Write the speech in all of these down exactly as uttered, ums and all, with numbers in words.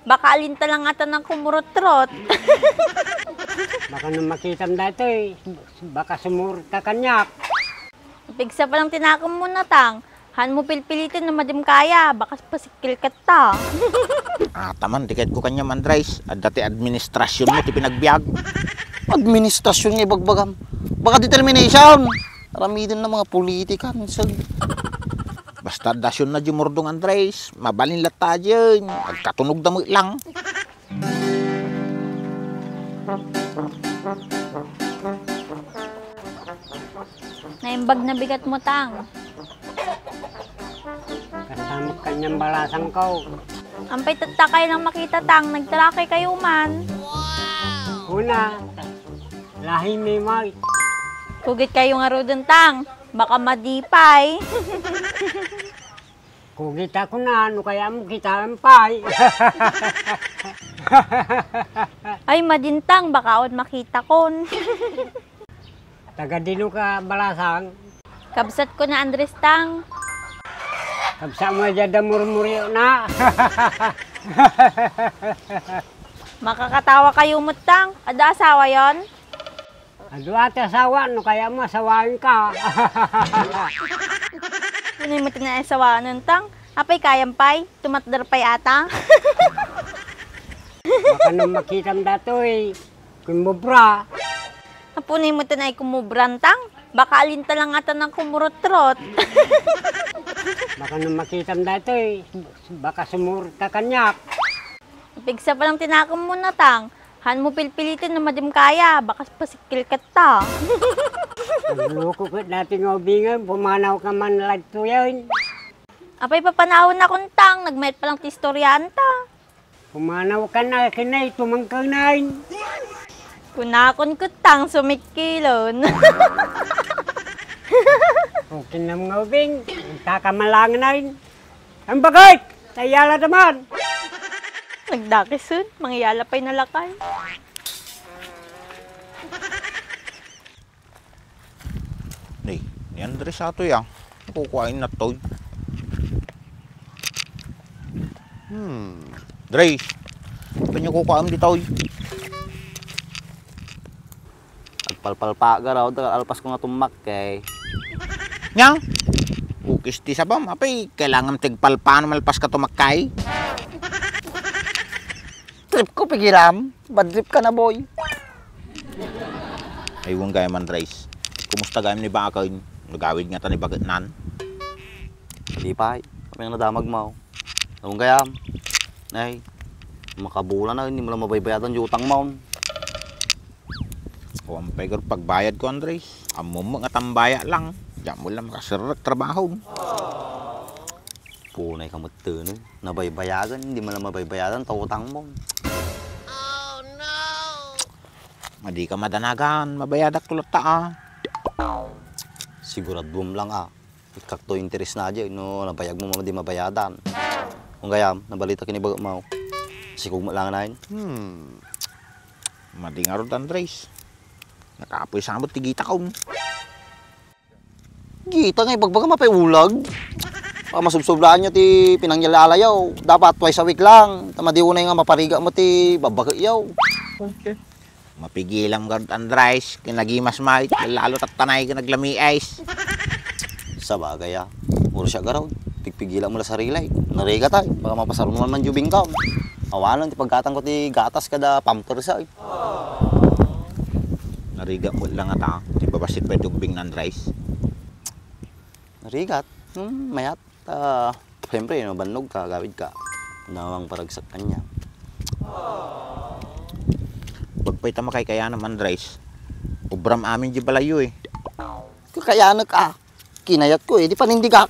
Baka alinta lang ata nang kumurutrot. Baka no makitam daytoy, baka sumurot ka kaniak. Pigsa pa lang tinakom mo na, Tang. Han mo pilpilitin no madim kaya, baka pasikil ka ta. Ataman, di kayat ko kaniam, Andres. Adda ti administrasyon mo ti pinagbiag. Administrasyon nga ibagbagam. Baka determination. Aramiden na mga politikan, sir. Basta adda syon na di murdong, Andres. Mabalin latta diyan. Agkatunog da mo lang. Naimbag na bigat mo, Tang. Kastamak kaniam balasang ko. Ampay tatta kayo lang makita, Tang. Nagtarakay kayo man. Una, lahi ni Mike. Kugit kayo nga ruden, Tang. Baka madipay. Kugit ako na, no kaya mo kitaan pay. Ay, madin, Tang, baka awan makita kon. Taga dino ka, balasang? Kabsat ko na, Andres, Tang. Kabsat mo dyan, da murmuryo na. Makakatawa kayo mo, Tang. Ada asawa yon? Adu ati asawa, no kaya mo, asawaen ka. Ano mo tinay asawaen, Tang? Apay kayam pay? Tumatder pay ata? Baka nang makitam datoy, kumubra. Apo ni mo tinay kumubran, Tang? Baka alinta lang ata nang kumurutrot. Baka nang makitam datoy, baka sumurot ka kaniak. Pigsa pa lang tinakom mo na, Tang. Han mo pilpilitin no madim kaya, baka pasikil ka ta. Nagloko ka dati nga ubingen, pumanaw ka man ladto yan. Apay, papanawon na kun, Tang, nagmayat pa lang ti istoryaan ta. Pumanaw ka na, kinay, tumangkang na yun. Kunakon ko, Tang, sumikkilon. Okay na mga ubing, ang kakamalangan na yun. Ang bagay! Tayala naman! Nagdakis, sun. Mangyala pa'y nalakay. Ni, ni Andres ato ya. Kukuhain na to. Hmm. Dre, ano kukuhain dito? Agpalpalpa ka raw, alpas ko nga tummakkay. Nya? Ukis ti sabam, apay, kailangan ti agpalpa no malpas ka tummakkay? Trip ko, pigilam. Bad trip ka na, boy. Ay, wen gayam, Andres. Kumusta gayam ni Bakay? Nagawid nga ta ni Bakay nan? Di pay. Kami ang nadamag mo. Nawang gayam. Nay, makabulan na, hindi mo lang mabaybayadan yung utang mo. Awan pay ket pagbayad ko, Andres. Ammom nga tambaya lang. Diyan mo lang makaserrek trabaho. Punay ka met, eh. Nabaybayagan, hindi mo lang mabaybayadan, ta utang mo. Madi ka madanagan, mabayadak tulot ta, ah. Siguraduem lang, ah. Ikakto interes na dyan, no, nabayag mo, madi mabayadan. Kung gayam, nabalita kinibaga mo. Sikog mo lang na yun. Hmm. Madi nga rod, Andres. Nakapoy sa mo, tigita ka, um. Gita nga ibagbaga mapay ulag. Baka masubsoblaan nyo ti pinangyalalayaw. Dapat twice a week lang. Tamadi unay nga mapariga mo ti babagayaw. Okay. Mapigilam garud, Andres. Kinagimas may, lalo tattanay ka naglamiis. Sabagay, ah. Uro siya garud. Pigpigilan mo la sarili. Narigat ay. Baka mapasaro naman man jubing ka. Awanan, ti pagkatan ko ti gatas kada pampers ay. Narigat mo lang ata. Ti babassit pay dugbing na, Andres. Narigat? Hmm, mayat. Ah, siyempre, no, bannog ka, gawid ka. Nawang paragsak kanya. Pagpay ta makaykayanam, Andres. Ubram amin di balayo eh. Kakayanak ah. Kinayat ko eh, di panindigak.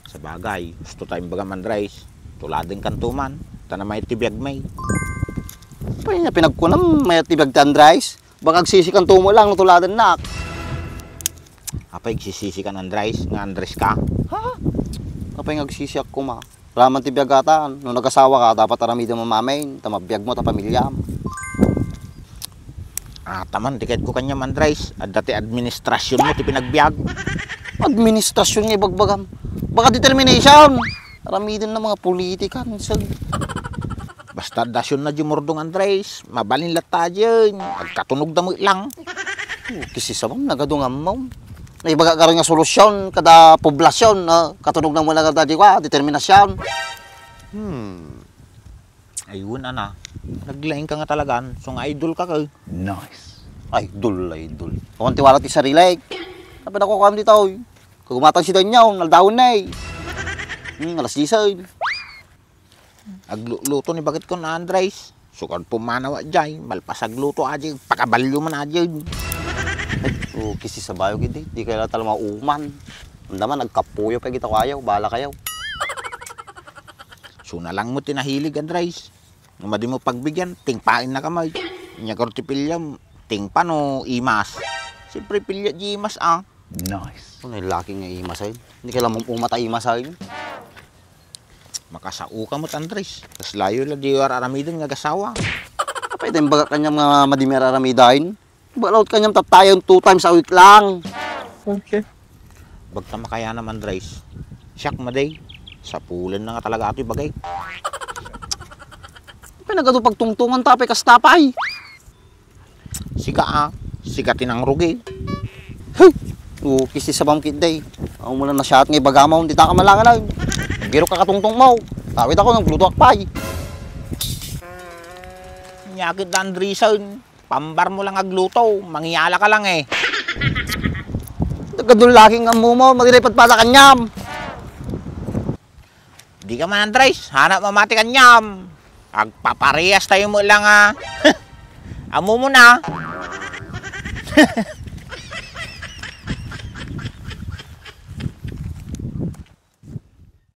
Sabagay, gusto tayong baga, Andres. Tuladen kanto man. Tanamay ti biag may. Pwede na pinagkunam, may ti biag ti Andres. Baka agsisikan tumo lang no tuladen nak. Apay agsisisi kan, Andres, nga Andres ka? Ha? Apay nga agsisiak kuma. Raman ti biagatan, no nagasawa ka, dapat aramidem a mamin, ta mabiag mo, ta pamilyam. Ah, taman, di kayat ko kaniam, Andres. Adda ti administrasyon mo ti pinagbiag. Administrasyon nga ibagbagam. Baka determination. Aramiden na mga politikan, sir. Basta dasion na di murdong, Andres, mabalin latta diyan. Agkatunog da met lang. Oh, kisisabam, nagadu nga ammom. Naibaga ka rin nga solusyon, kada poblasyon, ah, katunog na mo lang kada di kwa, determinasyon. Hmm. Ayun, ana. Naglaing ka nga talagan. So nga idol ka, kay. Nice. Idol, idol. Awan ti wala ti sarili. Tapos ako kam dito, oy. Kagumatang si Daniel, naldaon na eh. Hmm, alas dise, oy. Agluto ni bakit ko na Andres. Sukad pumanaw a jay, malpas agluto a jay, pakabalyo man a jay. Oh, kisi sa bayo gidi, di kaya tala mauman. Ang daman, nagkapuyo pa gito kayo, bahala kayo. So na lang mo tinahilig, Andres. Nga madi mo pagbigyan, tingpain na kamay. Inya karo ti pilyam, tingpa no imas. Siyempre, pilya di imas, ah. Nice. Ano yung laki nga imas ay? Hindi ka lang umata imas ay. Makasao ka met, Andres. Kas layo la di ar-aramiden nga gasawa. Pwede yung baga kanyang mga madimir aramidain. Balaod kanyang tatayon two times a week lang. Okay. Bagta makaya naman, Andres. Siak, maday. Sapulan na nga talaga ato'y bagay. Pinagado pagtungtungan tapay, kasta pay. Sika, ah. Sika tinangrugi. Huh! Ukis ti sabam kit day. Ang mula na siya at nga ibagamaw, di ta kamalangan ay. Giro ka katungtong mo. Tawid ako, nagluto ak pay. Nyakit da Andresan. Pambar mo lang agluto. Mangiala ka lang eh. Nagkadulaging amu mo, madiripad pa sa kanyam. Di ka man, Andres. Hanap mamati kanyam. Agpaparehas tayo mo lang, ah. Amu mo na.